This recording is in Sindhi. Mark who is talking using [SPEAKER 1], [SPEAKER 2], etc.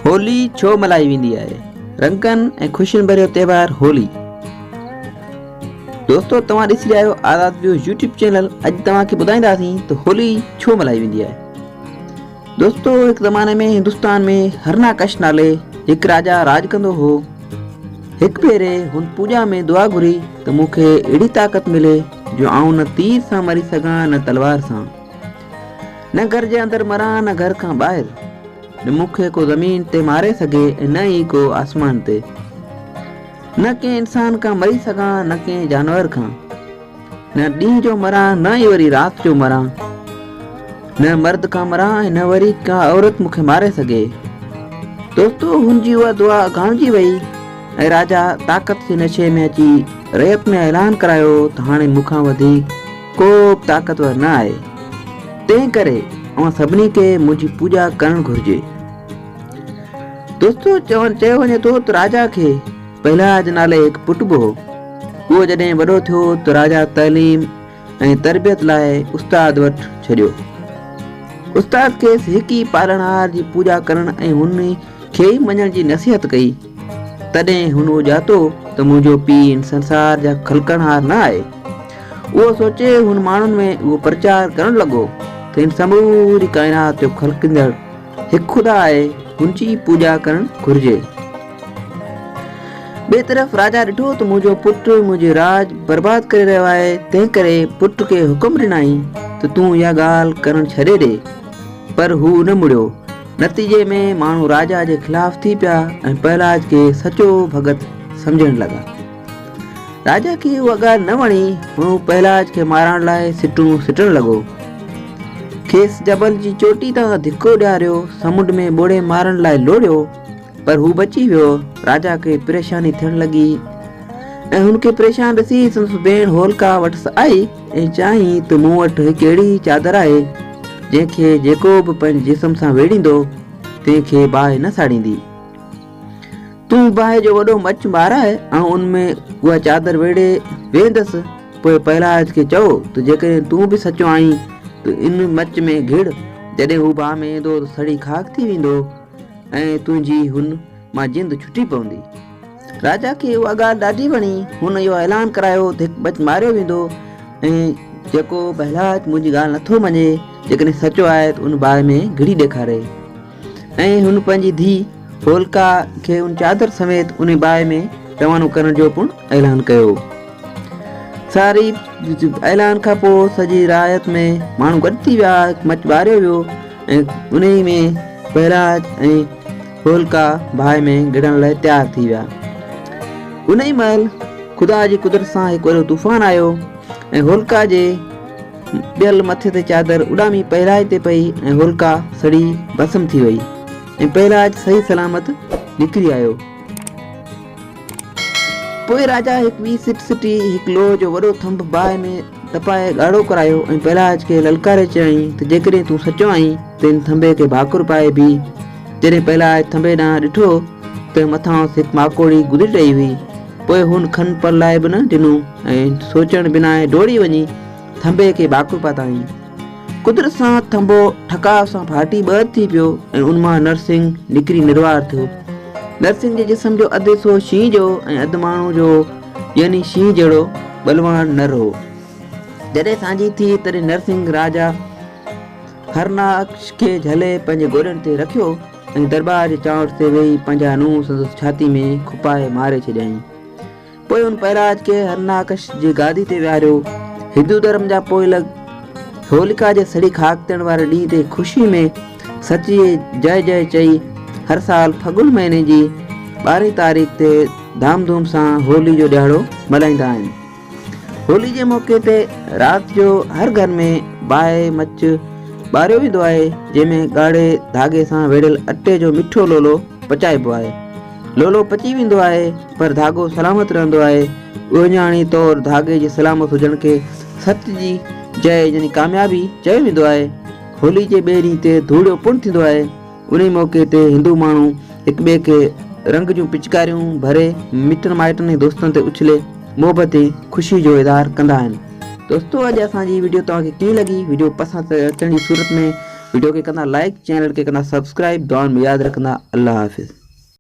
[SPEAKER 1] هولي ڇو ملهائي ويندي آهي؟ رنگن ۽ خوشين ڀريو تهوار هولي. دوستو توهان ڏسي رهيا آهيو آزاد ويوز يوٽيوب چينل اڄ توهان کي ٻڌائينداسين ته هولي ڇو ملهائي ويندي آهي. دوستو هڪ زماني ۾ هندستان ۾ هرناڪش نالي هڪ راجا راڄ ڪندو هو. هڪ ڀيري هن پوڄا ۾ دعا گهري ته مون کي اهڙي طاقت ملي جو آئون نه تير سان مري سگهان نه تلوار سان. نه گهر جي اندر مران نه گهر کان ٻاهر، نه مون کي ڪو زمين تي ماري سگهي ۽ نه ئي ڪو آسمان تي. نه ڪنهن انسان کان مري سگهان نه ڪنهن جانور کان. نه ڏينهن جو مران نه ئي وري رات جو مران. نه مرد کان مران ۽ نه وري ڪا عورت مون کي ماري سگهي. دوستو هن جي اها دعا اگهامجي وئي ۽ راجا طاقت جي نشي ۾ اچي رعيت ۾ اعلان ڪرايو ته هاڻي مون کان وڌيڪ ڪو به طاقتور نه آهي، تنهن ڪري اوهان سڀني کي منهنجي پوڄا ڪرڻ گهرجي. دوستو چيو وڃي ٿو ته راجا کي پهلاج نالي هڪ پٽ به هو. اهو جڏهن وڏو ٿيو ته راجا تعليم ۽ تربيت لاء استاد وٽ ڇڏيو. استاد کيس هڪ ئي پالڻهار جي پوڄا ڪرڻ ۽ هن کي ئي مڃڻ جي نصيحت ڪئي. تڏهن هن اهو ڄاتو ته منهنجو پيء هن سنسار جا خلقڻهار نه آهي. اهو سوچي هن ماڻهن ۾ اهو پرچار ڪرڻ لڳو ته هن سموري ڪائنات جو خلقيندڙ هڪ خدا آهي، هن جي ئي پوڄا ڪرڻ گهرجي. ٻئي طرف راجا ڏٺو ته منهنجو پٽ منهنجي راڄ برباد ڪري رهيو آهي، تنهن ڪري پٽ کي حڪم ڏنائين ته تون اها ڳالهه ڪرڻ ڇڏي ڏي. پر هو نه مڙيو. نتيجي ۾ ماڻهو راجا جي خلاف ٿي پيا ۽ پهلاج کي سچو ڀڳت سمجهڻ لڳا. راجا کي اها ڳالهه نه وڻي، هو پهلاج کي مارڻ لاء سٽون سٽڻ لڳو. کيس جبل جي چوٽي تان ڌڪو ڏياريو، سمنڊ ۾ ٻوڙي مارڻ لاء لوڙهيو، پر هو بچي ويو. راجا کي پريشاني ٿيڻ لڳي ۽ هن کي پريشان ڏسي سندس ڀيڻ هولڪا وٽس آئي ۽ چيائين ته مون وٽ هڪ اهڙي چادر آهي، جنهن کي جيڪو به پنهنجي جسم سان ويڙهيندو، تنهن کي باهه نه ساڙيندي. تون باهه جو وڏو مچ ٻاراء، آئون ان ۾ اها چادر ويڙهي ويهندس. پوء پهلاج کي چئو ته جيڪڏهن تون به سچو آهين ته ان مچ ۾ گهڙ. جڏهن هو باهه ۾ ايندو ته سڙي خاڪ ٿي ويندو ۽ تنهنجي هن مان جند ڇٽي پوندي. راجا کي اها ڳالهه ڏاڍي وڻي. هن اهو اعلان ڪرايو ته هڪ ٻچ ماريو ويندو ۽ جيڪو بهلاج منهنجي ڳالهه نٿو مڃي، جيڪڏهن سچو آهي ته ان باهه ۾ گهڙي ڏيکاري. ۽ هن پنهنجي ڌيء هولڪا کي ان چادر سميت انهي باهه ۾ روانو ڪرڻ جو پڻ اعلان ڪيو. ساري اعلان کان پوء سڄي رعايت ۾ ماڻهو گڏ ٿي ويا، هڪ مچ ٻاريو ويو ۽ انهي ۾ بهراج ۽ هولڪا باهه ۾ گهڙڻ لاء تيار ٿي ويا. انهي مهل خدا جي قدرت سان هڪ وڏو طوفان آيو ۽ هولڪا جي ٻيل مٿي تي چادر اڏامي پهلاج تي پئي ۽ هولڪا سڙي ڀسم ٿي وئي ۽ پهلاج صحيح سلامت نڪري آيو. پوء راجا هڪ ٻي سٽ سٽي هڪ لوهه جو وڏو ٿنڀ باهه ۾ تپائي ڳاڙهو ڪرايو ۽ پهلاج کي للڪاري چيائين ته جيڪڏهن تون سچو آهين ته هن ٿنڀي کي ڀاڪر پائي بيهه. جڏهن پهلاج ٿنڀي ڏانهن ڏٺو ته مٿانئس هڪ ماڪوڙي گذري رهي هئي. پوء هن کن پل لاء به نه ڊنو ۽ سوچڻ بنا ڊوڙي وڃي ٿنڀي کي ڀاڪر پاتائين. قدرت سان ٿنڀو ٺڪاء سان ڦاٽي ٻه اڌ ٿي پيو ۽ ان مان نرسنگهه نڪري نروار ٿيو. نرسنگهه جي جسم جو اڌ حصو شينهن جو ۽ اڌ ماڻهوء جو يعني شينهن جهڙو ٻلوان نر هو. جڏهن سانجهي ٿي تڏهن نرسنگهه راجا هرناڪش کي جهلي پنهنجي گوڏن تي رکيو ۽ درٻار جي چانئٺ تي ويهي پنهنجا نونهن سندس ڇاتي ۾ کپائي ماري ڇڏيائين. پوء هن پهلاج کي هرناڪش جي گادي تي ويهاريو. هندو ڌرم جا پوئلڳ هوليڪا جي سڙي خاڪ ٿيڻ واري ڏينهن تي خوشي ۾ سچ جي جئه جئه چئي هر سال ڦڳڻ مهيني جي ٻارهين تاريخ تي ڌام ڌوم سان هولي جو ڏهاڙو ملهائيندا آهن. هولي جي موقعي تي رات جو هر گهر ۾ باهه مچ ٻاريو ويندو آهي، جنهن ۾ ڳاڙهي ڌاڳي سان ويڙهيل اٽي جو مٺو لولو پچائبو آهي. لولو پچي ويندو آهي، پر ڌاڳو سلامت رهندو آهي. اهڃاڻي طور ڌاڳي جي سلامت هجڻ کي سچ جي جئه يعني ڪاميابي چيو ويندو آهي. هولي جي ٻئي ڏينهن تي ڌوڙيو پڻ ٿيندو آهي. انهي موقعي تي هندو ماڻهو هڪ ٻئي کي رنگ جون پچڪاريون ڀري مٽن مائٽن ۽ دوستن تي اڇلي محبت ۽ خوشي جو اظهار ڪندا آهن. دوستو اڄ اسان جي وڊيو توهان کي ڪيئن لڳي وڊيو پسند اچڻ جي صورت ۾ وڊيو کي ڪندا لائڪ، چينل کي ڪندا سبسڪرائب. دعائن ۾ ياد رکندا. الله حافظ.